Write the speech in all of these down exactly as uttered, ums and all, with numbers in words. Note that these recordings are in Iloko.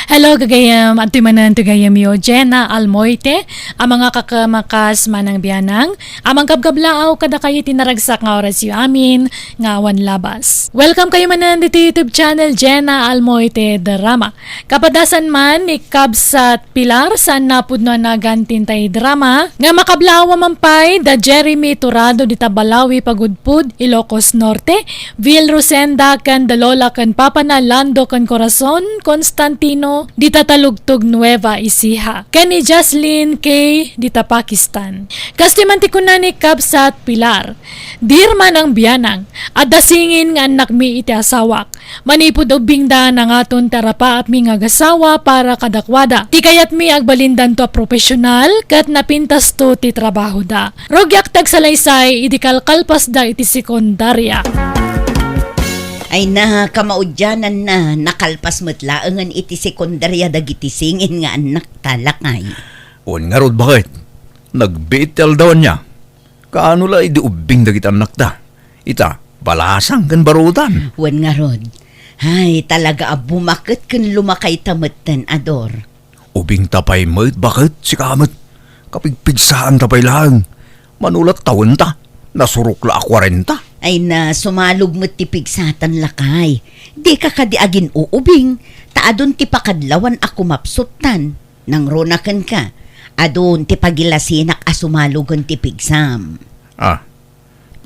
Hello, gagayem. Adtoy manen ti gayemyo, Jenna Almoite, a mangakakamakas manang bianang, a mangkabkablaaw kadakayo iti naragsak nga orasyo amin nga awan labas. Welcome kayo manen ditoy YouTube channel, Jenna Almoite Drama. Kapadasan man ni Kabsat Pilar, saan napudno a nagan ti intay drama nga makablaaw man pay da Jeremy Turado dita Balawi Pagudpud, Ilocos Norte, Vil Rosenda ken da Lola ken Papana Lando ken Corazon Constantino dita Talugtog, Nueva Ecija, ken ni Jaslyn K dita Pakistan. Kastoy man ti kuna ni Kabsat Pilar, Dirman ang bianang, adda singin nga annakmi iti asawak. Manipud ubbingda, nangaton ti arapaapmi nga agasawa para kadakuada. Ti kayatmi, agbalindanto a profesional ket napintasto ti trabahoda. Rugiak ti agsalaysay idi kalkalpasda iti sekundaria. Ay na, kamaudiananna, nakalpas met laengen iti sekundaria dagiti singin nga annakta, lakay. Wen ngarud, baket? Nagbiit ti aldaw ania. Kaano la idi ubbing dagiti annakta? Ita, balasang ken barudan. Wen ngarud. Ay, talaga a bumaket ken lumakayta metten, Ador. Ubingta pay met, baket, sika met. Kapigpigsaanta pay laeng. Mano la tawenta, nasurok la a kuarenta. Ay na, sumalog met ti pigsatan, lakay. Dika kadi agin-uubing, ta adun ti pakadlawan a kumapsuttan. Nangruna kenka, adun ti pagilasinak a sumalugen ti pigsam. Ah.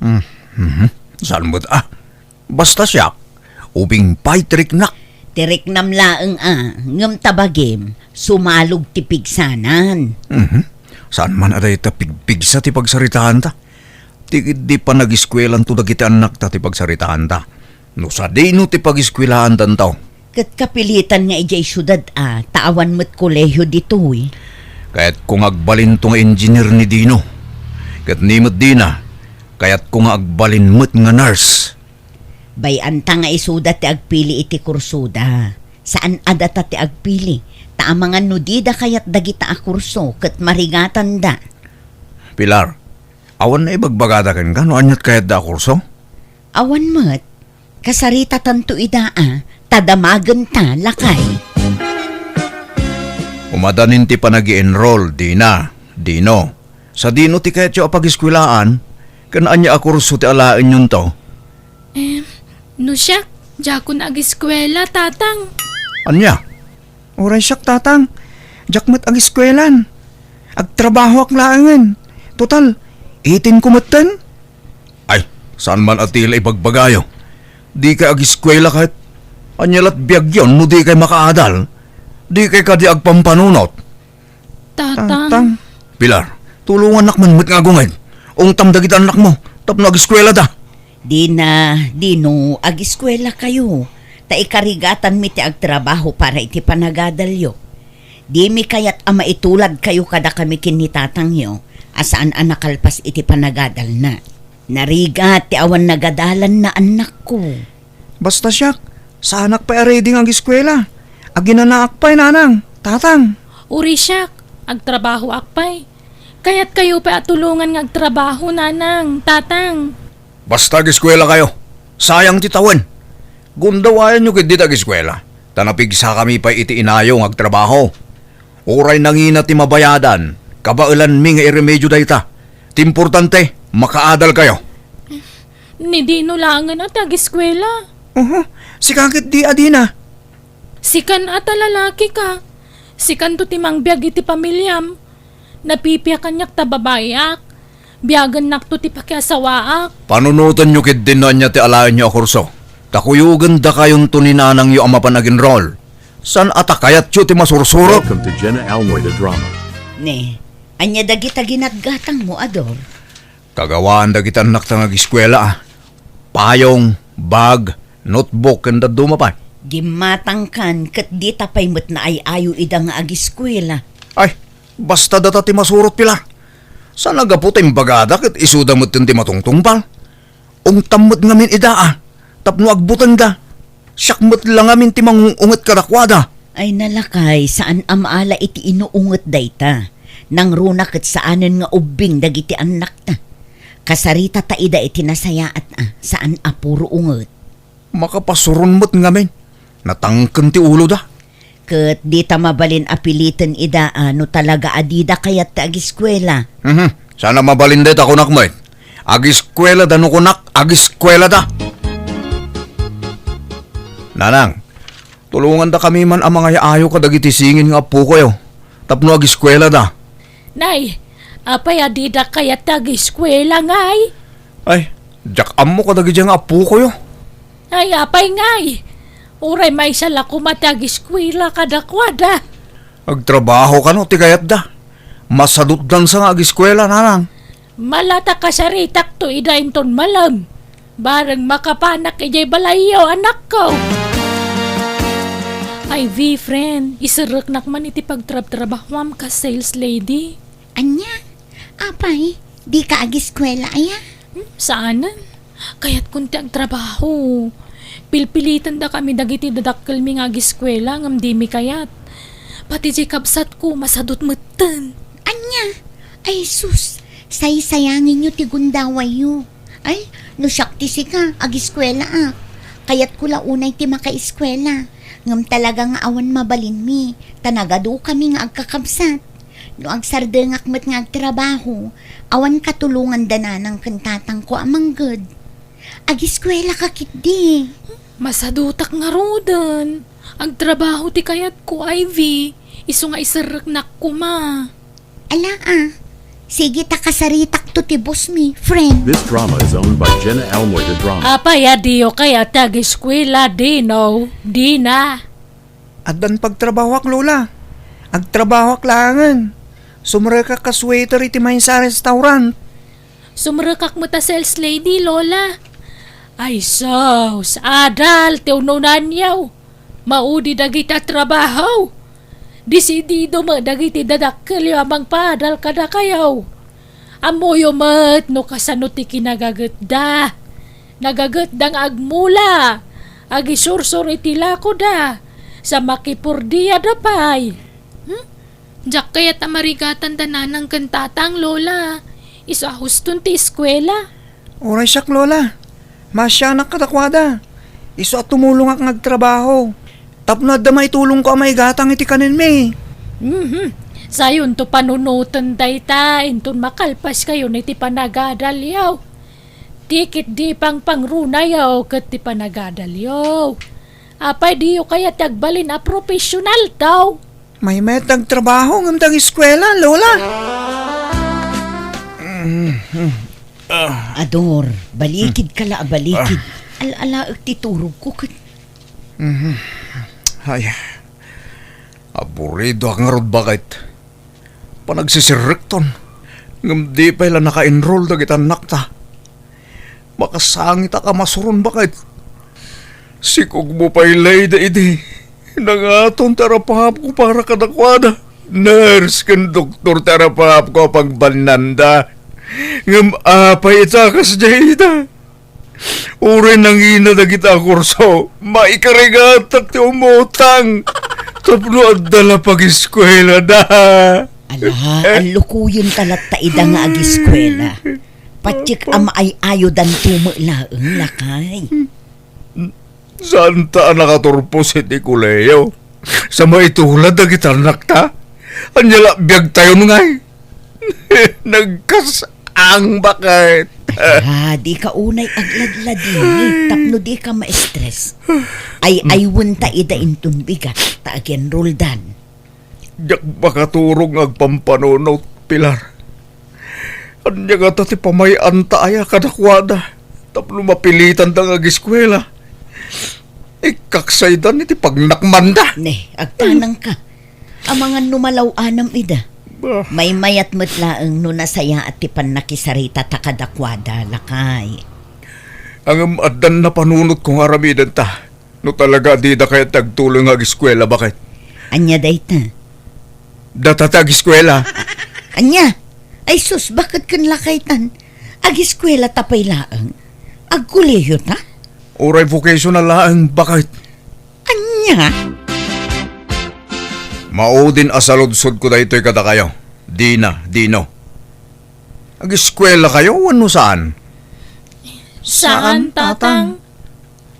Mm, mhm. Saan met, ah? Basta siak, ubing pay ti riknak. Ti riknam laeng, ah, ngem ta bagim, sumalog ti pigsanan. Mhm. Saan man a dayta pigpigsa ti pagsaritaanta? Ti idi panagiskuelanto dagiti annakta ti pagsaritaanta. No sadino ti pagiskuelaantanto? Ket kapilitan nga idiay siudad a, ta awan met kolehio ditoy. Kayatko nga agbalinto nga engineer ni Dino. Ket ni met Dina, kayatko nga agbalin met nga nurse. Bay-anta nga isuda ti agpili iti kursoda. Saan a data ti agpili, ta amangan no dida kayat dagita a kurso ket marigatanda. Pilar, awan naibagbagada kenka no aniat kayatda a kurso? Awan met. Kasaritatanto ida a, ta damagenta, lakay. Umadanin ti panagi-enroll, Dina, Dino. Sadino ti kayatyo a pagiskuelaan, ken ania a kurso ti alaennyonto? Em, no siak, diakon agiskuela, Tatang. Ania? Uray siak, Tatang, diak met agiskuelan. Agtrabahoak laengen. Total, eighteen ko metten. Ay, saan man a ti la ibagbagayo? Dikay agiskuela ket? Ania lat biagyon no dikay makaadal? Dikay kadi agpampanunot? Tatang. Tatang. Pilar, tulongannak man met nga agunged. Ungtam dagiti annakmo tapno agiskuelada. Dina, Dino, agiskuelakayo, ta ikarigatanmi ti agtrabaho para iti panagadalyo. Dimi kayat a maituladkayo kadakami ken ni tatangyo a saan a nakalpas iti panagadalna. Narigat ti awan nagadalanna, annakko. Basta siak, saanak pay a ready nga agiskuela. Aginanaak pay, nanang, tatang. Uri siak, agtrabahoak pay. Kayatkayo pay a tulongan nga agtrabaho, nanang, tatang. Basta agiskuelakayo. Sayang ti tawen. Gundawayanyo ketdi ti agiskuela, ta napigsakami pay iti inayo nga agtrabaho. Uray nangina ti mabayadan, kabaelanmi nga iremedio dayta. Ti importante, makaadalkayo. Ni Dino laengen a ti agiskuela. Uhu, sika ketdi a Dina. Sikan a ta lalaki ka. Sikanto ti mangbiag iti pamiliam. Napipiak kaniak ta babaiak. Biagennakto ti pakiasawaak. Panunotenyo ketdin no ania ti alaenyo a kurso. Ta kuyogendakayonto ni nanangyo a mapan ag-enroll. Saan a ta kayatyo ti masursurot? Welcome to Jenna Almoy the Drama. Ne, ania dagita ginatgatangmo, Ador? Kagawaan dagiti annakta nga agiskuela, a. Payong, bag, notebook, ken dadduma pay. Gimmatangkan ket dita pay met naay-ayo ida nga agiskuela. Ay, basta data ti masurot, Pilar. Saan a gapu ta imbagada ket isuda metten ti matungtungpal. Ungtam met ngamin ida, a, tapno agbutengda. Siak met la ngamin ti mangung-unget kadakuada. Ay, nalakay, saan a maala iti inuunget dayta. Nangruna ket saanen nga ubbing dagiti annakta. Kasaritata ida iti nasayaat a, saan a puro unget. Makapasuron met ngamin. Natangken ti uloda. Ket dita mabalin a piliten ida a no talaga a dida kayat ti agiskuela. Mhm. Saan a mabalin dayta kunak met. Agiskuelada no kunak, agiskuelada. Nanang, tulongandakami man a mangay-ayo kadagiti singin nga appokoyo tapno agiskuelada. Nay, apay a dida kayat ti agiskuela, ngay? Ay, diak ammo kadagiti nga appokoyo. Ay, apay, ngay? Uray maysa la koma ti agiskuela kadakuada. Agtrabaho kano ti kayatda. Masadutdansa nga agiskuela, nanang. Malata kasaritakto ida inton malem. Bareng makapanak idiay balayyo, anakko. Ivy, friend, iserreknak man iti pagtrabtrabahoam kas sales lady. Ania? Apay, dika agiskuela aya? Hmm, saanen. Kayatkon ti agtrabaho. Pilpilitendakami dagiti dadakkelmi nga agiskuela ngem dimi kayat. Pati diay kabsatko, masadut metten. Ania? Ay sus, saysayangenyo ti gundawayyo. Ay, no siak ti sika, agiskuelaak. Kayatko la unay ti makaiskuela. Ngem talaga nga awan mabalinmi, ta nagadukami nga agkakabsat. No agsardengak met nga agtrabaho, awan katulonganda nanang ken tatangko a mangged. Agiskuelaka ketdi. Masadutak ngaruden. Agtrabaho ti kayatko, Ivy. Isu nga iserreknak koma. Ala, a. Sige ta kasaritakto ti bossmi, friend. This drama is owned by Jenna Almoy de Drama. Apay a diyo kayat ti agiskuela, Dino, Dina? Addan pagtrabahoak, Lola. Agtrabahoak laengen. Sumrekak kas waiter iti maysa a restaurant. Sumrekak met a sales lady, Lola. Ay sus, adal ti ununanyo. Maudi dagiti a trabaho. Desidido met dagiti dadakkelyo a mangpaadal kadakayo. Ammoyo met no kasano ti kinagagetda. Nagagetda nga agmula, agisursor iti lakoda, sa makipordiada pay. Hmm? Diak kayat a marigatanda nanang ken tatang, Lola. Isu a huston ti eskuela. Uray siak, Lola. Maasianak kadakuada. Isu a tumulongak nga agtrabaho. Tapno adda maitulongko a maigatang iti kanenmi. Mhm. Sayonto panunoten dayta, inton makalpaskayon iti panagadalyo. Ti ketdi pangpangrunayo ket ti panagadalyo. Apay diyo kayat ti agbalin a professional, daw? Maymayat ti agtrabaho ngem ti agiskuela, Lola. Ador, balikid ka la, balikid. Al-alaek ti turogko ket. Mhm. Ay, aburidoak ngarud, baket. Panagsisirrekton. Ngem di pay la naka-enroll dagiti annakta. Makasangitak a masuron, baket. Sikogmo pay layda idi. Nangaton ti arapahapko para kadakuada. Nurse ken doktor ti arapahapko a pagbannanda. Ngem apay ita kasdiay ita? Uray nangina dagita a kurso, maikarigatak ti umutang tapno adda la pagiskuelada. Ala, allukoyenta latta ida nga agiskuela. Patiek a maay-ayodanto met laeng, lakay. Saanta a nakaturpos iti kolehiyo sa maitulad dagiti annakta? Ania la biagtayon ngay? Nagkas-ang, baket. Ala, di ka unay agladladi tapno di ka ma-stress. Ay-aywenta ida inton bigat ta ag-enrolldan. Diak makaturog nga agpampanunot, Pilar. Ania ngata ti pamay-anta aya kadakuada tapno mapilitanda nga agiskuela? Ikkaksaydan iti pagnakmanda. Ne, agtanangka. Amangan no malaw-anam ida. Bah. Maymayat met laeng no nasayaat ti pannakisarita ta kadakuada, lakay. Ngem addan napanunotko nga aramidenta. No talaga a dida kayat ti agtuloy nga agiskuela, baket. Ania dayta? Data ti agiskuela. Ania? Ay sus, baket ken lakaytan? Agiskuela ta pay laeng. Agkolehiyo ta? Uray vocational laeng, baket. Ania? Maudin a saludsodko daytoy kadakayo. Dina, Dino. Agiskuela kayo wenno saan? Saan, Tatang.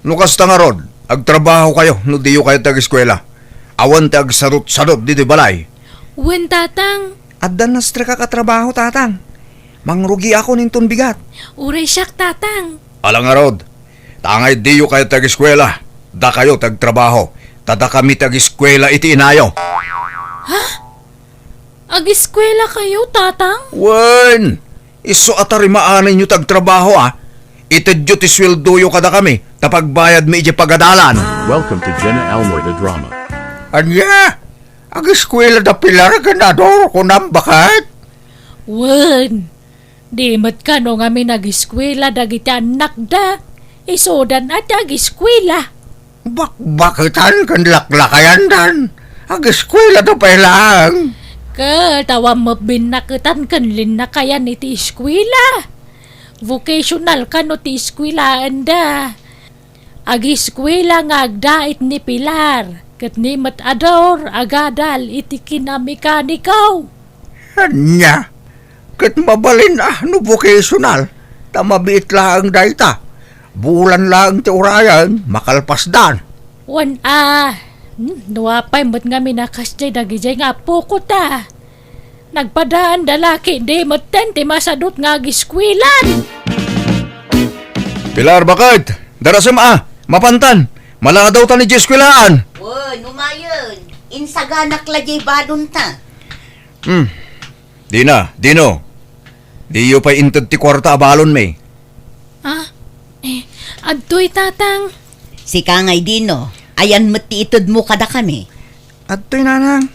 No kasta ngarud, agtrabaho kayo no diyo kayo ti agiskuela. Awan ti agsadut-sadut ditoy balay. Wen, Tatang. Adda nastrekak a trabaho, Tatang. Mangrugiakon inton bigat. Uray siak, Tatang. Ala ngarud, ta angay diyo kayat ti ageskuela, dakayo ti agtrabaho, ta dakami ti ageskuela iti inayo. Ha? Ageskuelakayo, Tatang? Wen, isu a tarimaanenyo ti agtrabaho, a. Itedyo ti sueldoyo kadakami, ta pagbayadmi idiay pagadalan. Welcome to Jenna Almoy the Drama. Ania? Ageskuela da Pilar ken Ador, kunam, baket? Wen, di met kano ngamin ageskuela dagiti annakda, isudan a ti ageskuela. Bakbaketan ken laklakayandan. Ageskuela da pay laeng. Ket awan met binnaketan ken linnakayan iti eskuela. Vocational kano ti eskuelaenda. Ageskuela nga agdait ni Pilar, ket ni met Ador agadal iti kinamekaniko. Ania? Ket mabalin a no vocational, ta mabiit laeng dayta. Bulan laeng ti urayen, makalpasdan. Wen a, hmm, no apay met ngamin a kasdiay dagidiay nga appoko ta. Nagpadaanda la ketdi metten ti masadut nga ageskuelan. Pilar, baket, darasem a, mapantan, maladaw ta idiay eskuelaan. Wen, umayen, insaganak la diay balonta. Hmm, Dina, Dino, diyo pay inted ti kuarta a balonmi. Ah, eh, adtoy, Tatang. Sika ngay, Dino, ayan met ti itedmo kadakami. Adtoy, Nanang.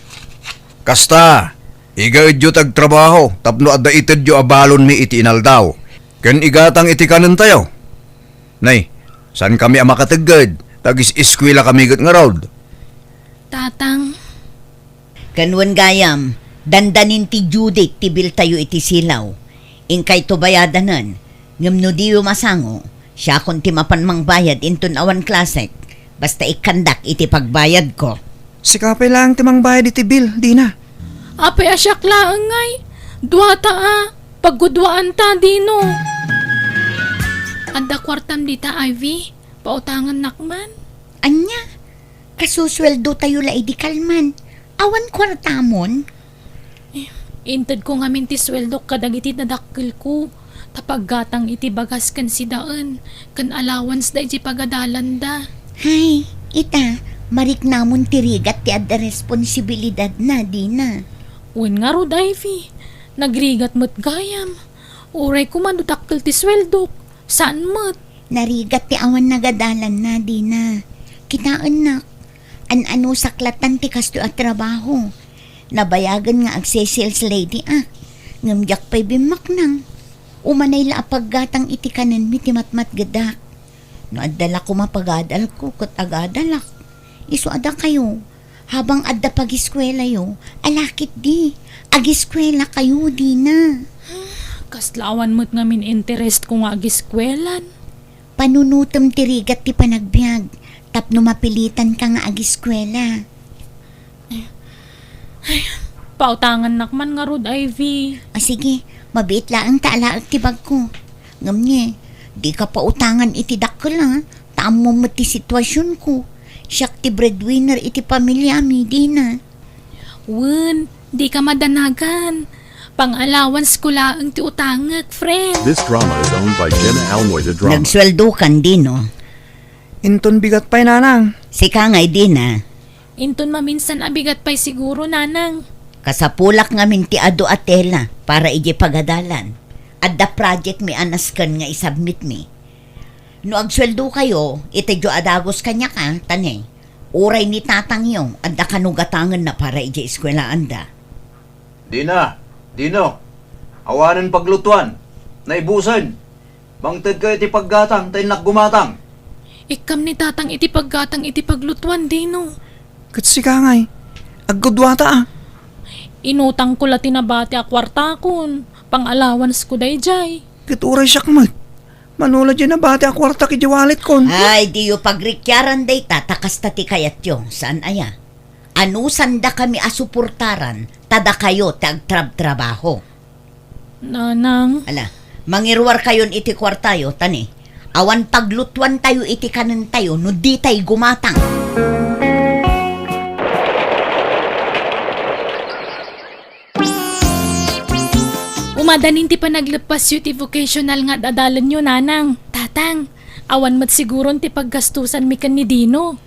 Kasta, igaedyo ti agtrabaho tapno adda itedyo a balonmi iti inaldaw, ken igatang iti kanentayo. Nay, saankami a makategged, ta agis-eskuelakami ket ngarud. Tatang. Ken wen gayam, dandanin ti due date ti biltayo iti silaw. Inkayto bayadanen, ngem no diyo masango, siakon ti mapan mangbayad inton awan klasek, basta ikkandak iti pagbayadko. Sika pay laeng ti mangbayad iti bill, Dina. Apay a siak laeng ngay? Duata a, pagguduaanta, Dino. Adda kuartam dita, Ivy? Pautangannak man. Ania? Kasusueldotayo la idi kalman. Awan kuartamon? Eh, intedko ngamin ti sueldok kadagiti nadakkelko, ta paggatang iti bagas ken sidaen, ken allowance da iti pagadalanda. Hay, ita, mariknamon ti rigat ti adda responsibilidadna, Dina. Wen ngarud, Ivy, nagrigat met gayam. Uray koma no dakkel ti sueldok, saan met. Narigat ti awan nagadalanna, Dina. Kitaennak, an-anusak latan ti kastoy a trabaho. Nabayagen nga agse-sales lady ak, ngem diak pay bimmaknang. Umanay la a paggatang iti kanenmi ti matmatgedak. No adda la koma pagadalko ket agadalak, isu a dakayo, habang adda pagiskuelayo, ala ketdi, agiskuelakayo, Dina. Kasla awan met ngamin interestko nga agiskuelan. Panunotem ti rigat ti panagbiag tapno mapilitanka nga agiskuela. Ay, pautangannak man ngarud, Ivy. A, sige, mabiit laeng ta alaek ti bagko. Ngem ni, dika pautangan iti dakkel, a, ta ammom met ti situasionko. Siak ti breadwinner iti pamiliami, Dina. Wen, dika madanagan. Pang-allowance ko laeng ti utangek, friend. This drama is owned by Jenna Almoy the Drama. Nagsueldokan, Dino. Inton bigat pay, Nanang. Sika ngay, Dina. Inton maminsan a bigat pay siguro, Nanang. Kasapulak ngamin ti adu a tela para idiay pagadalan. Adda projectmi a nasken nga isubmitmi. No agsueldokayo, itedyo a dagus kaniak, a, ta ne, uray ni tatangyo, adda kano gatangenna para idiay eskuelaanda. Dina, Dino, awanen paglutuan, naibusen. Mangtedka iti paggatang ta innak gumatang. Ikkam ni tatang iti paggatang iti paglutuan, Dino. Ket sika ngay, agguduata, a. Inutangko la ti nabati a kuartakon, pang-allowance ko daydiay. Ket uray siak met, mano la diay nabati a kuartak idiay walletkon. Ay, diyo pagrikiaran dayta ta kasta ti kayatyo, saan aya? Anusandakami a suportaran ta dakayo ti agtrabtrabaho. Nanang. Ala, mangiruarkayon iti kuartayo, ta ne, awan paglutuantayo iti kanentayo no ditay gumatang. Madanin ti panagleppasyo iti vocational nga ad-adalenyo, Nanang, Tatang. Awan met siguron ti paggastusanmi ken ni Dino.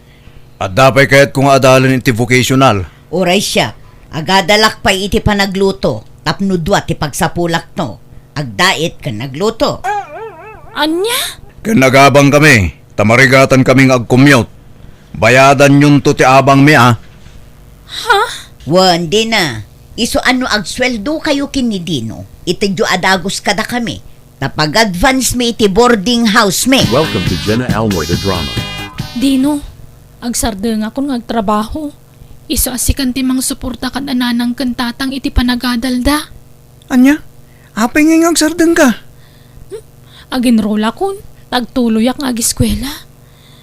Adda pay kayatko nga adalen iti vocational. Uray siak, agadalak pay iti panagluto, tapno dua ti pagsapulakto. Agdait ken agluto. Ania? Ken agabang kami, ta marigatan kami nga agcommute. Bayadanyonto ti abangmi, a. Ha? Wen, dina. Isu a no agsueldokayo ken ni Dino, itedyo a dagus kadakami, ta pag-advance mi iti boarding house mi. Welcome to Jenna Almoy the Drama. Dino, agsardengakon nga agtrabaho. Isu a sikan ti mangsuporta kad a Nanang ken Tatang iti panagadalda. Ania? Apay ngay nga agsardengka? Hmm? Aginrolakon, ta agtuloyak nga agiskuela.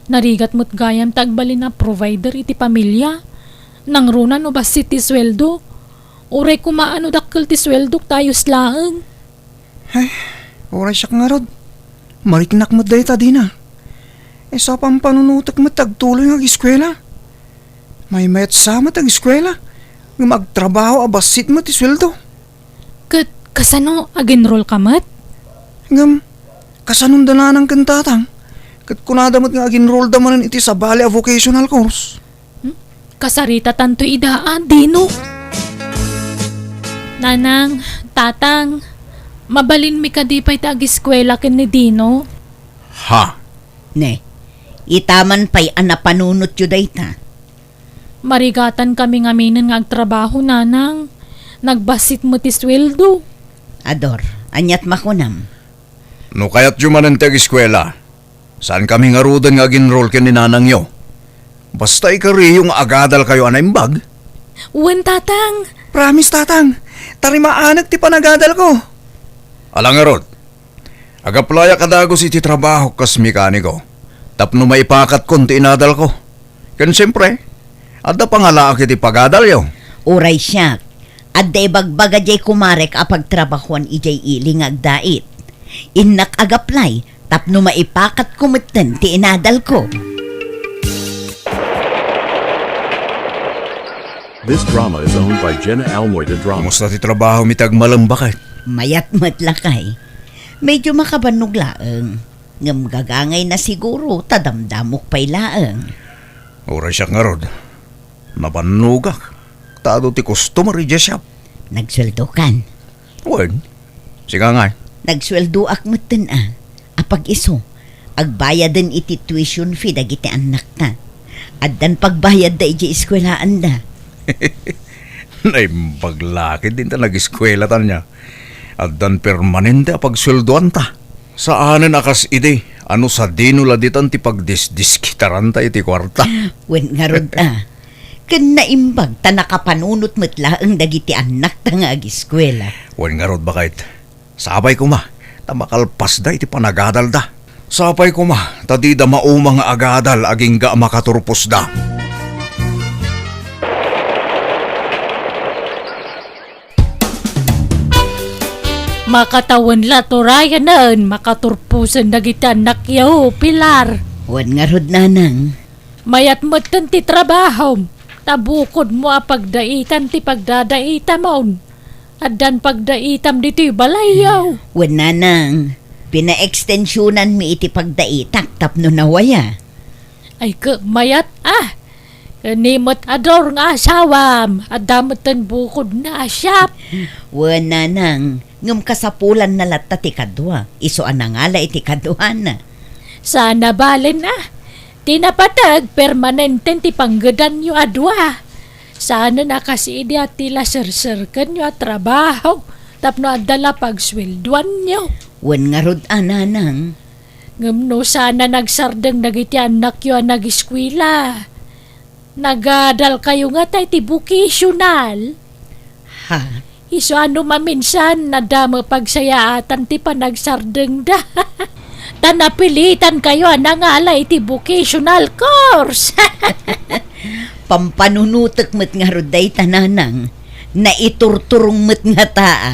Narigat met gayam ta agbalin a provider iti pamilia. Nangruna no bassit ti sueldo. Uray koma a no dakkel ti sueldok ta ayos laeng. Ay, uray siak ngarud. Mariknak met dayta, dina. Isu a pampanunotek met ti agtuloy nga agiskuela. Maymayat sa met ti agiskuela, ngem agtrabaho a bassit met ti sueldo. Ket kasano, agenrol ka met? Ngem, kasanon da Nanang ken Tatang? Ket kunada met nga agenrolda manen iti sabali a vocational course. Hmm? Kasaritatanto ida a, Dino. Nanang, Tatang, mabalinmi kadi pay ti agiskuela ken ni Dino? Ha? Ne, itaman pay a napanunotyo dayta. Marigatan kami ngaminen nga agtrabaho, Nanang. Nagbassit met ti sueldo. Ador, aniat makunam? No kayatyo manen ti agiskuela, saan kami ngaruden nga agenrol ken ni nanangyo. Basta ikariyo nga agadalkayo a naimbag. Wen, Tatang. Promise, Tatang. Tarimaanek ti panagadalko. Ala ngarud, agaplayak a dagus iti trabahok kas mekaniko tapno maipakatkon ti inadalko. Ken siempre, adda pangalaak iti pagadalyo. Uray siak, adda ibagbaga diay kumarek a pagtrabahuan idiay ili nga agdait. Innak agaplay tapno maipakatko metten ti inadalko. This drama is owned by Jenna Almoy the Drama. Kumusta ti trabaho mi ti agmalem, baket? Mayat met, lakay. Medyo makabannog laeng. Ngem gagangayna siguro ta damdamok pay laeng. Uray siak ngarud, nabannogak ta adu ti customer idiay shop. Nagsueldokan? Wen, sika ngay? Nagsueldoak metten a. Apag-isu, agbayaden iti tuition fee dagiti annakta. Addan pagbayadda idiay eskuelaanda. Naimbag la ketdin ta nageskuela ta ania. Addan permanente a pagsueldoanta. Saanen a kas idi a no sadino la ditan ti pagdisdiskitaranta iti kuarta. Wen ngarud a. Ken naimbag ta nakapanunot met laeng dagiti annakta nga ageskuela. Wen ngarud, baket. Sapay koma ta makalpasda iti panagadalda. Sapay koma ta dida mauma nga agadal agingga a makaturposda. Makatawen la turayanen makaturposen dagiti annakyo, Pilar. Wen ngarud, nanang. Mayat metten ti trabahom, ta bukodmo a pagdaitan ti pagdadaitamon. Addan pagdaitam ditoy balayyo. Wen, nanang, pinaekstensionanmi iti pagdaitak tapno nawaya. Ay, ket mayat a. Ken ni met Ador nga asawam, adda metten bukodna a shop. Wen, nanang, ngem kasapulanna latta ti kadua, isu a nangala iti kaduana. Saan a balen a. Ti napateg, permanenten ti panggedanyo a dua. Saanen a kas idi a ti la serserkenyo a trabaho tapno adda la pagsueldoanyo. Wen ngarud a, nanang. Ngem no saan a nagsardeng dagiti annakyo a nageskuela, nagadalkayo ngata iti vocational. Ha? Isu a no maminsan, adda met pagsayaatan ti panagsardengda. Ta napilitankayo a nangala iti vocational course. Pampanunotek met ngarud dayta, nanang. Naiturturong met ngata a.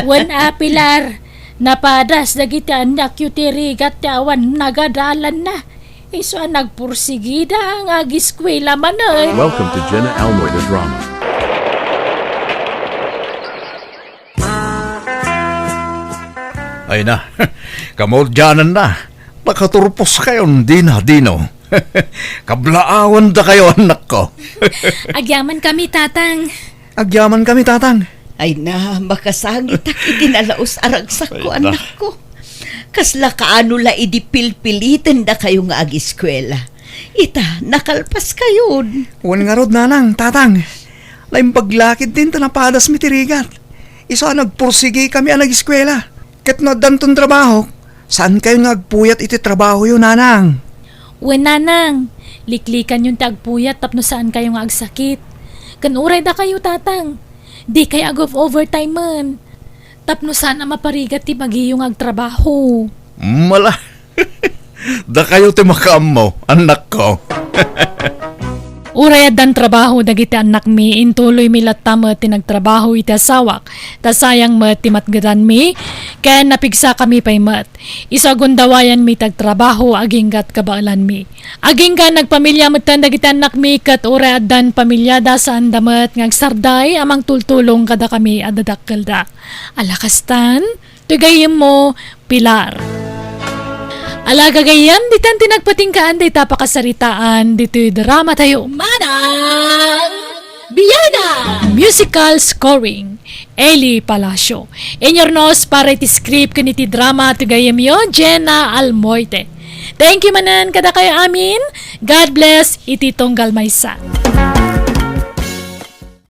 Wen a, Pilar, napadas dagiti annakyo ti rigat ti awan nagadalanna. Isu a nagpursigida nga agiskuela manen. Welcome to Jenna Almoy the Drama. Ay na, kamaudiananna. Nakaturposkayon dina, Dino. Kablaawandakayo, annakko. Agyamankami, Tatang. Agyamankami, Tatang. Ay na, makasangitak iti nalaus a ragsakko, Ay na. annakko. Kasla kaano la idi pilpilitendakayo nga agiskuela? Ita, nakalpaskayon. Wen ngarud, Nanang, Tatang. Naimbag la ketdin ta napadasmi ti rigat. Isu a nagpursigikami a nagiskuela. Ket no addanton trabaho, saankayon nga agpuyat iti trabahoyo, Nanang. Wen, Nanang, liklikanyon ti agpuyat tapno saankayo nga agsakit. Ken uray dakayo, Tatang, dikay ag-overtimean. Tapno saan a maparigat ti bagiyo nga agtrabaho. Mala. Dakayo ti makaammo, annakko. Uray addan trabaho dagiti annakmi, intuloymi latta met ti nagtrabaho iti asawak, ta sayang met ti matgedanmi, ken napigsakami pay met. Isu a gundawayanmi ti agtrabaho agingga ti kabaelanmi. Agingga nagpamilia metten dagiti annakmi, ket uray addan pamiliada, saanda met nga agsarday a mangtultulong kadakami a dadakkelda. Ala kastan, ti gayyemmo, Pilar. Ala gagayyem, ditan ti nagpatinggaan dayta pakasaritaan ditoy dramatayo. Manang Biana! Musical scoring, Eli Palacio. Inyurnos para iti script ken iti drama ti gayyemyo, Jenna Almoite. Thank you manen kadakayo amin. God bless iti tunggal maysa.